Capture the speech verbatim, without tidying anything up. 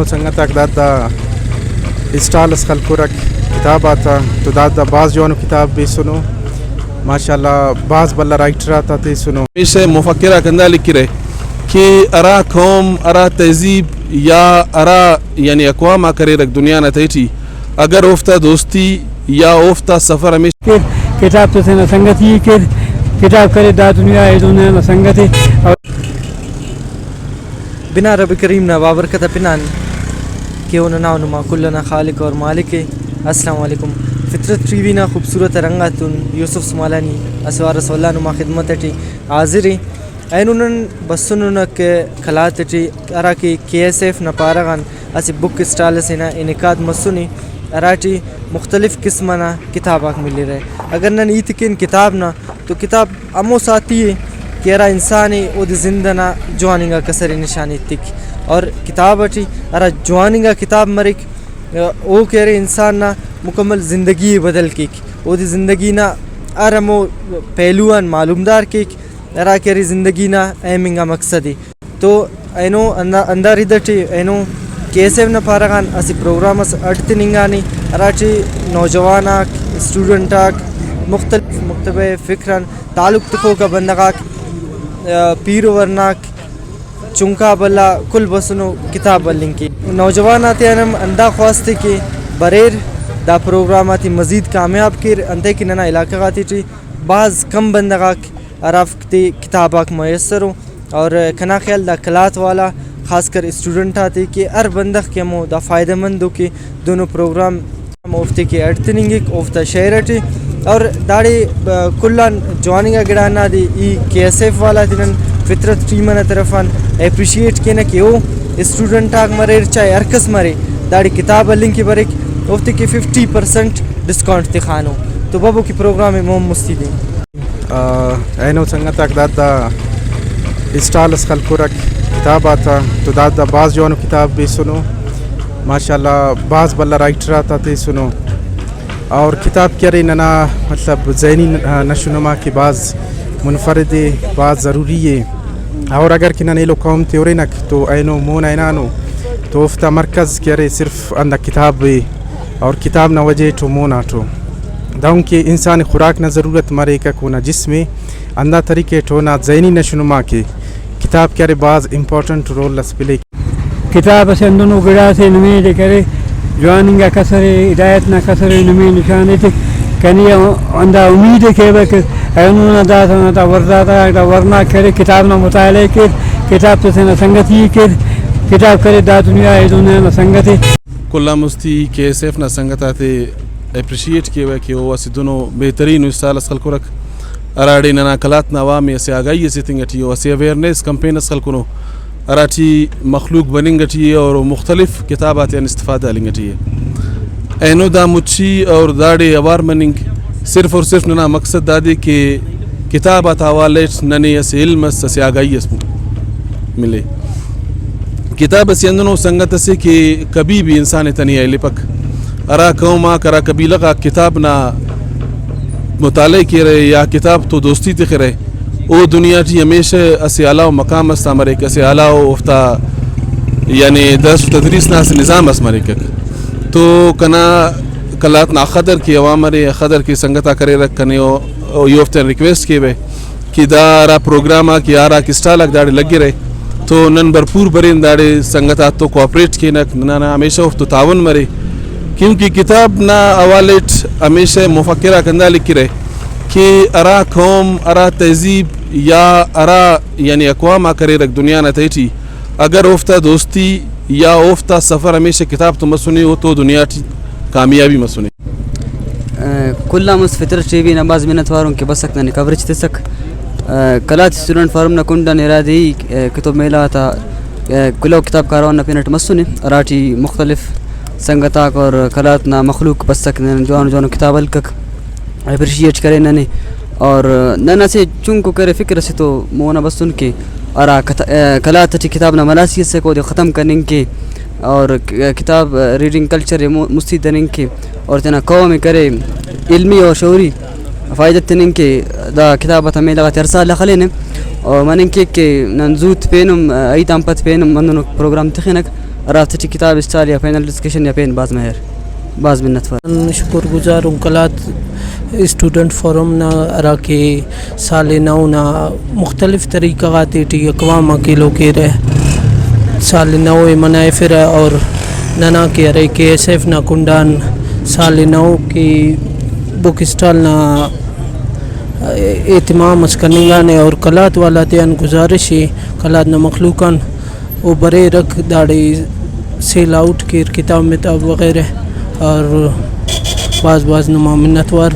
سنگت آک دادا اسٹال اس خلکرک کتاب آتا، تو دادا بھاز جوانو کتاب بیسنو، ماشاءاللہ بھاز بھلا رائٹر آتا تیسنو۔ ہمیشہ مفکر آک ہندا لکھرہ کہ ہرا قوم، ہرا تہذیب یا ہرا یعنی اقوام آک اریرک دنیا نا تہٹی، اگر اوفتا دوستی یا اوفتا سفر ہمیشہ کر، کتاب تو تینا سنگتی ءِ کر، کتاب کرے دا دنیا ءِ دنیا نا سنگت ءِ۔ بنا رب کریم نا بابرکت آ پن آن کہ او ننا و نما کل ئنا خالق اور مالک ءِ۔ السلام علیکم۔ فطرت ٹی وی نا خوبصورت رنگ آتون یوسف سمالانی اسہ وار ئس ولدا نما خدمت ٹی حاضر ءِ۔ اینو نن بسننک قلات ٹی، ہرا کہ کے ایس ایف نا پارہ غان اسہ بک اسٹال ئسے نا انعقاد مسنے، ہراٹی مختلف قسم ئنا کتاب آک ملرہ۔ اگر نن ہیت کین کتاب نا، تو کتاب ہمو ساتھی ءِ کہ ہرا انسان ءِ اودے زند ئنا جوان انگا کسر ءِ نشان ایتک، اور کتاب ٹی ہرا جوان انگا کتاب مریک، او کہ ارے انسان نا مکمل زندگی ءِ بدل کیک، اودے زندگی نا ہر ہمو پہلو آن معلومدار کیک، ہرا کہ ارے زندگی نا اہم انگا مقصد ءِ۔ تو اینو ہندا، ہندا رد ٹی اینو کے ایس ایف نا پارہ غان اسہ پروگرام اس اڈ تننگانے، ہراٹی نوجوان آک، اسٹوڈنٹ آک، مختلف مکتبہ فکر آن تعلق تخوکا بندغ آک، آ، پیرو ورناک، چنکا بھلا کل بسنو کتاب ہلنگ کے۔ نوجوان آتیان ہم ہندا خواست ءِ کہ بریر، دا پروگرام آتے مزید کامیاب کیر، انتئے کہ ننا علاقہ غاتے ٹی بھاز کم بندغ آک ہرافتے کتاب آک میسر ءُ، اور کنا خیال دا قلات والا خاص کر اسٹوڈنٹ آتے کہ ہر بندغ کہ ہمو دا فائدہ مند ءُ کہ دونو پروگرام اوفتے کہ اڈ تننگک، اوفتا شہر ٹی۔ اور داڑے، آ، کل آن جواننگا گڑا ہندادے ای کے ایس ایف والا تے نن فطرت ٹیم ئنا طرف آن اپریشیٹ کینہ کہ او اسٹوڈنٹ آک مریر، چاہے ہر کس مرے، داڑے کتاب ہلنگ کہ بریک، اوفتے کہ ففٹی پرسینٹ ڈسکاؤنٹ تخانو۔ تو ببو کہ پروگرام ءِ مون مستی دے۔ آ، اینو سنگت آک دادا اسٹال اس خلکرک کتاب آتا، تو دادا بھاز جوانو کتاب بیسنو، ماشاءاللہ بھاز بھلا رائٹر آتا تیسنو۔ اور کتاب کہ ارے ننا مطلب ذہنی ن-، آ، نشو نما کہ بھاز منفرد ءِ، بھاز ضروری ءِ۔ اور اگر کہ نن ایلو قوم تے ہرینک تو اینو مون آ ہنانو تو اوفتا مرکز کہ ارے صرف ہندا کتاب ءِ، اور کتاب نا وجہ ٹو مون آٹو۔ دہنکہ انسان ءِ خوراک نا ضرورت مریکک، اونا جسم ءِ، ہندا طریقہ ٹو اونا ذہنی نشو نما کے کتاب کہ ارے بھاز امپورٹنٹ رول اس پلے۔ کتاب اسہ ہندنو گڑاسے نمے دے کرے، جوان انگا کسرے، ہدایت نا کسرے، نمے نشان ایتے کنے ہندا امید ءِ کیوہ کہ اینو نا داسہ نا دا ورناتا، دا ورناک کرے، کتاب نا مطالعہ کیر، کتاب تو تینا سنگتی ءِ کیر، کتاب کرے دا دنیا ءِ دنیا نا سنگت ءِ۔ کل آن مستی کے ایس ایف نا سنگت آتے اپریشیٹ کیوہ کہ او اسہ دنو بہترین اسٹال اس خلکرک، ہراڑے ننا قلات نا عوام ءِ اسہ آگاہی اسے تنگ ٹی ءُ، اسہ اویئرنیس کمپین اس خلکنو، ہراٹی مخلوق بننگ ٹی ءِ اور مختلف کتاب آتیان استفادہ ہلنگ ٹی ءِ۔ اینو دا مچی اور داڑے اوار مننگ صرف اور صرف ننا مقصد دادے کہ کتاب آتا حوالہ اٹ ننے اسہ علم اس، اسہ آگاہی اس ملے۔ کتاب اسہ ہندنو سنگت اسے کہ کبھی بھی انسان ءِ تنیا ہلپک۔ ہرا قوم آک، ہرا قبیلہ غاک کتاب نا مطالعہ کیرہ یا کتاب تو دوستی تخرہ، او دنیا ٹی ہمیشہ اسہ اعلیٰ مقام اس تا مریک، اسہ اعلیٰ اوفتا یعنی درس و تدریس نا اسہ نظام اس مریکک۔ تو کنا قلات نا اخدر کہ عوام ارے، اخدر کہ سنگت آک اریرک، کنے او، او ای اوفتیان ریکویسٹ کیوہ کہ دا ہرا پروگرام آک یا ہرا اسٹال آک داڑے لگرہ تو نن بھرپور برین، داڑے سنگت آتتو کوآپریٹ کینک، ننا ہمیشہ اوفتو تعاون مرے، کیونکہ کتاب نا حوالہ اٹ ہمیشہ مفکر آک ہندا لکھرہ کہ ہرا قوم، ہرا تہذیب یا ہرا یعنی اقوام آک اریرک دنیا نا تہٹی، اگر اوفتا دوستی یا اوفتا سفر ہمیشہ کتاب تو مسنے، او تو دنیا ٹی کامیابی مسنے۔ آ، کل آن مست فطرت ٹی وی نا بھاز منت وارون کہ بسک ننے کوریج تسک۔ آ، قلات اسٹوڈنٹ فورم نا کنڈ آن ارادے ای، آ، کتب میلہ غاتا، آ، کلہو کتاب کاروان نا پن اٹ مسنے، ہراٹی مختلف سنگت آک اور قلات نا مخلوق بسک، نن جوانو جوانو کتاب ہلکک، اپریشیٹ کرے ننے۔ اور نن اسہ چنکو کرے فکر اسے تو مونا بسن کہ ہرا کت-، آ، قلات ٹی کتاب نا ملاسی اسک اودے ختم کننگ کے، اور ک-، کتاب، آ، ریڈنگ کلچر ءِ مو-، مستی دننگ کے، اور تینا قوم ءِ کرے علمی اور شعوری فائدہ تننگ کے۔ دا کتاب آتا میلہ غاتے ہر سال آ خلینہ، اور مننگ کیک کہ نن زوت پین ہم، آ، عید آن پد پین ہم ہندنو پروگرام تخنک، ہرافتے ٹی کتاب اسٹال یا پینل ڈسکشن یا پین بھاز مہر، بھاز منت وار۔ نن شکر گزار ان قلات اسٹوڈنٹ فورم نا، ہرا کہ سال نو نا مختلف طریقہ غاتے ٹی اقوام آک ایلو کیرہ، سال نو ءِ منائفرہ، اور ننا کہ ارے کے ایس ایف نا کنڈان سال نو کہ بک اسٹال نا اہتمام اس کننگانے، اور قلات والا تیان گزارش ءِ، قلات نا مخلوق آن او بریرک، داڑے سیل آؤٹ کیر کتاب متاب وغیرہ، اور بھاز بھاز نما منت وار۔